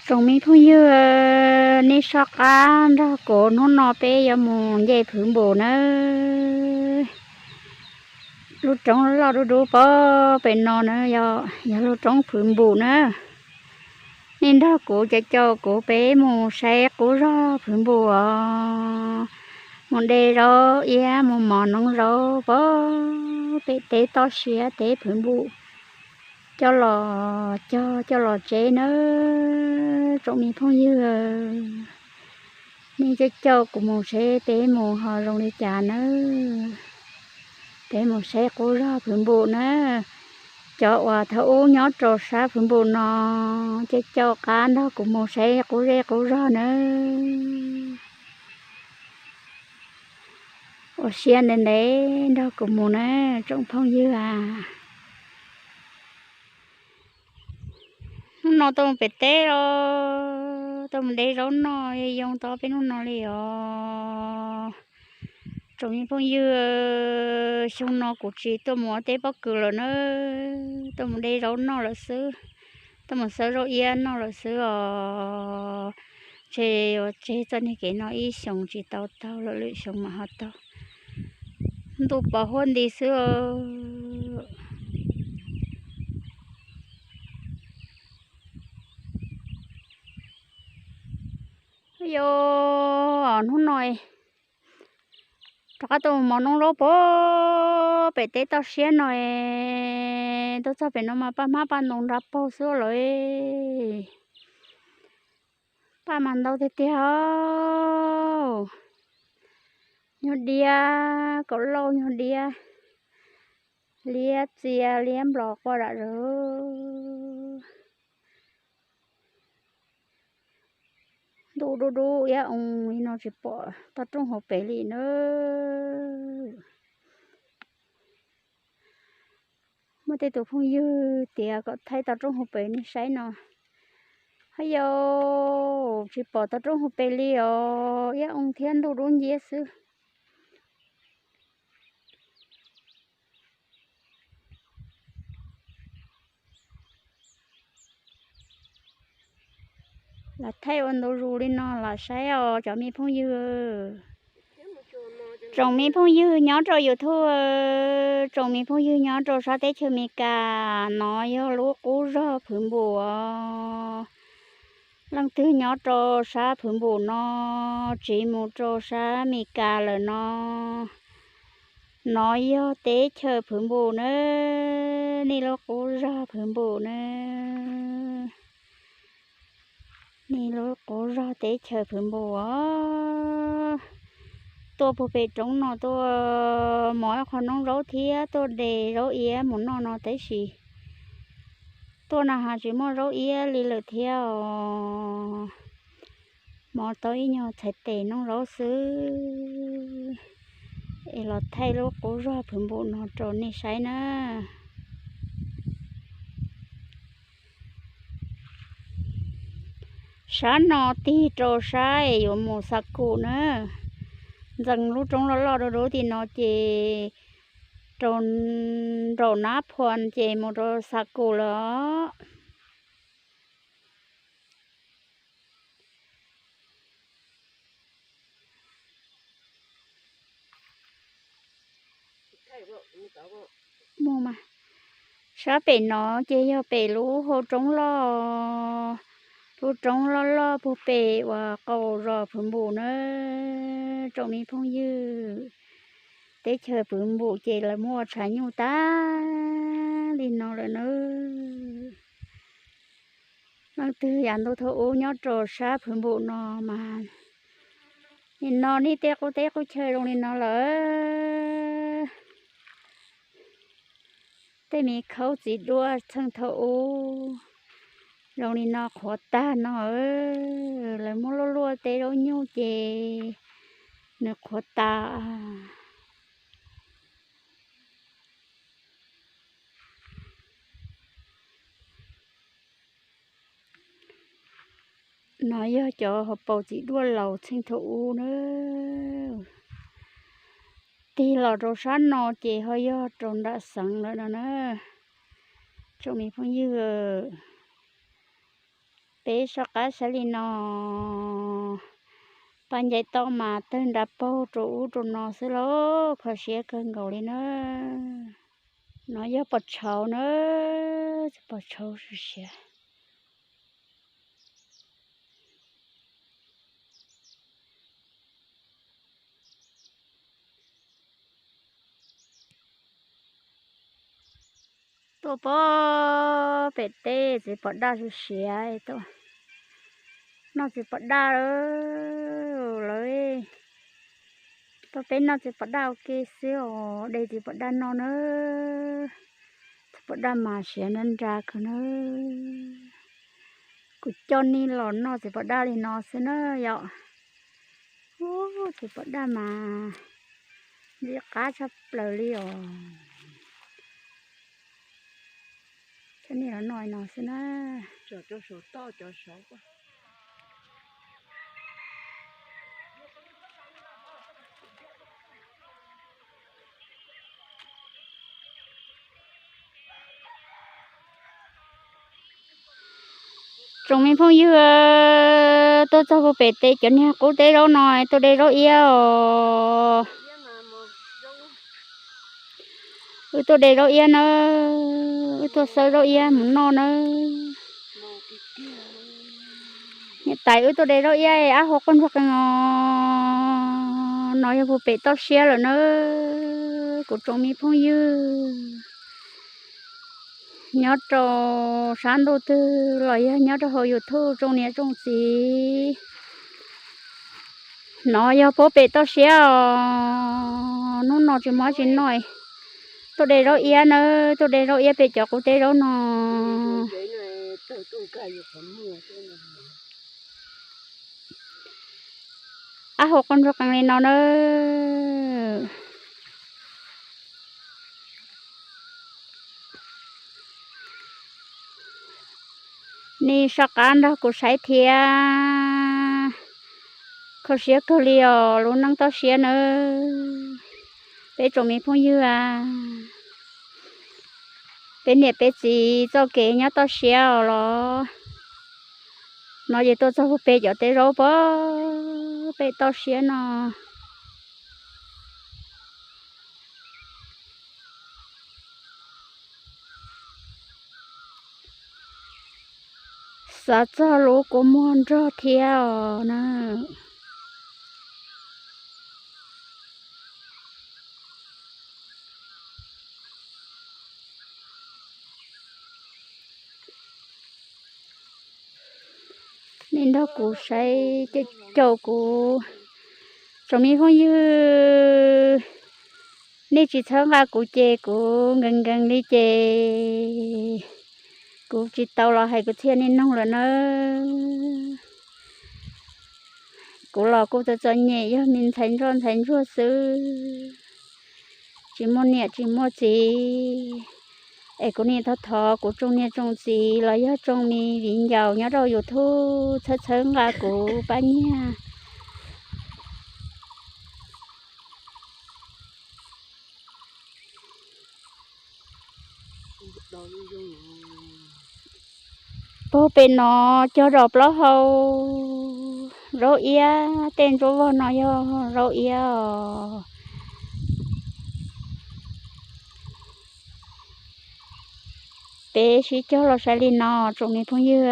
Tsoom me phooj ywg, nej soj qab nrog kuv, hnub no peb yuav mus nce fwv npum nawb. Lub roob loj dub dub pog pem no na, yog lub roob fwv npum na. Nej nrog kuv caum caum kuv peb mus saib qub zog fwv npum os. Mus de zaub iab mus mov noob zaub pog pem teb toj siab teb fwv npum coj los cog coj los tseb nawb. Tsoom me phooj ywg, nej caum caum kuv mus saib peb mus ho zoo li cas nawb. Peb mus saib qub zog fwv npum na. Cov uas thaum ub nyob rau sab fwv npum no, caum caum qab nrog kuv mus saib qub zej qub zog nawb. Ua siab ntev ntev nrog kuv mus na, tsoom phooj ywg a. Hnub no tuaj mus pem teb los, tuaj mus de zaub noj yoo tau peb hnub no li os. Tsoom me phooj ywg, xyoo no kuv tsis tuaj mus ua teb pob kws lawm na, tuaj mus de zaub noj lawm xwb, tuaj mus xawb zaub iab noj lawm xwb os. Tseg ua tseg txoj niag kev no ib xyoos tsis tau taug lawm, lwm xyoo mam ho taug. Ntuj pos huab nti xwb. Yog hnub no rov qab tuaj mus mov noob zaub pog pem teb toj siab no, tuaj txog pem no mas paj hmab paj ntoo nra paug xwb lawm. Paj mas ntau tiag tiag. Nyuag diab, kaum lauj nyuag diab, liab txias liab nplos quaj dam zog. Ntuj dub dub iab oo li no tsis pom toj roob hauv pes li nawb. Muaj tej tus phooj ywg tias kom thaij toj roob hauv pes nej saib no. Haj yau, tsis pom toj roob hauv pes li os, iab oo thiab ntuj dub nciab xwb. Lam thaij ua ntu zus li no los saib os cov me phooj ywg. Tsoom me phooj ywg nyob rau YouTube, tsoom me phooj ywg nyob rau sab teb chaws Amelikas, no yog lub qub zog Fwv Npum os. Leej twg nyob rau sab Fwv Npum no, tsiv mus rau sab Amelikas lawm no, no yog teb chaws Fwv Npum nawb, nej lub qub zog Fwv Npum nawb. Nej lub qub zog teb chaws Fwv Npum os. Tuaj puag pem roob no tuaj mov ib qho noob zaub thiab tuaj de zaub iab mus noj no tab sis tuaj na has tsis muaj zaub iab li lawm thiab os. Mov tau ib nyuag txhais tes noob zaub xwb. Es los thaij lub qub zog Fwv Npum no rau nej saib na. Sab no tig rau sab es yuav mus Xa Kum na. Ntxees lub roob loj loj dub dub tim no ces rau nraum Nab Phuas ces mus rau Xa Kum lawm os. Mus mas, sab pem no ces yog pem lub hau roob loj, lub roob loj loj puag pem uas qaum zos Fwv Npum na, tsoom me phooj ywg. Teb chaws Fwv Npum ces lawv muaj ua tshav nyuj tag li no lawm na. Leej twg yav ntuj thaum ub nyob rau sab Fwv Npum no mas, nim no nej tej qub teb qub chaw zoo li no lawm. Tej me khaub txiv duaj txheej thaum ub zoo li no qhuav tag no, lawv muab luaj luaj tej zaub nyuj ces nws qhuav tas. No yog cov hauv paus txiv duaj laus txheej thaum ub na. Tig los rau sab no ces ho yog rau nram xeev lawm no na, tsoom me phooj ywg. Peb soj qab saib li no, paj ncaim toj mas tawg nra paug rau ub rau no xwb lauj, kho siab kawg nkaus li na. No yog pos tshauv na, pos tshauv siav siav. Tuaj pem teb txiv pos daj siav siav, noj txiv pos daj lawm. Tuaj peb noj txiv pos daj ua ke xwb os, de txiv pos daj noj na. Txiv pos daj mas siav nra nra kawg na. Kuv coj nej los noj txiv pos daj li no xwb na yom. Ub, txiv pos daj mas ntxim qab tshaj plaws li os. Coj nej los noj li no xwb na. Tsoom me phooj ywg, tuaj txog puag pem teb cov niag qub teb zaub no, tuaj de zaub iab os. Wb tuaj de zaub iab nawb, wb tuaj xawb zaub iab mus noj nawb. Niam tais wb tuaj de zaub iab, ab hua quaj ntsuag qees os. No yog puag pem toj siab lawm nawb kuv tsoom me phooj ywg. Nyob rau sab ntuj twg los yog nyob rau hauv YouTube tsoom niam tsoom txiv, no yog puag pem toj siab os. Hnub no tsis muaj dab tsi noj, tuaj de zaub iab nawb, tuaj de zaub iab pem cov qub teb zaub no. Ab hua quaj ntsuag qees li no nawb. Nej soj qab nrog kuv saib thiab. Kho siab kawg li os, lub neej toj siab nawb. Peb tsoom me phooj ywg a, peb niam peb txiv txoj kev nyob toj siab os los. No ces tuaj txog puag pem cov teb zaub puag pem toj siab no. Xav txog lub kua muag nrog thiab os na. Nej nrog kuv saib caum kuv, tsoom me phooj ywg, nej tsis txhawb nqa kuv ces kuv nkees nkees li ces kuv tsis tau los hais kwv txhiaj nej noog lawm nawb. Kuv los kuj txom txom nyem, yog me ntxhais ntsoj ntxhais ntsuag xwb, tsis muaj niam tsis muaj txiv. Es kuv nim thov thov kuv tsoom niam tsoom txiv los yog tsoom me viv ncaus nyob rau YouTube txhawb txhawb nqa kuv pab nyiaj. Puag pem no cog zos plaub hau, zaub iab, tej ntsuab vog no yog zaub iab os. Peb sib cog los saib li no tsoom me phooj ywg.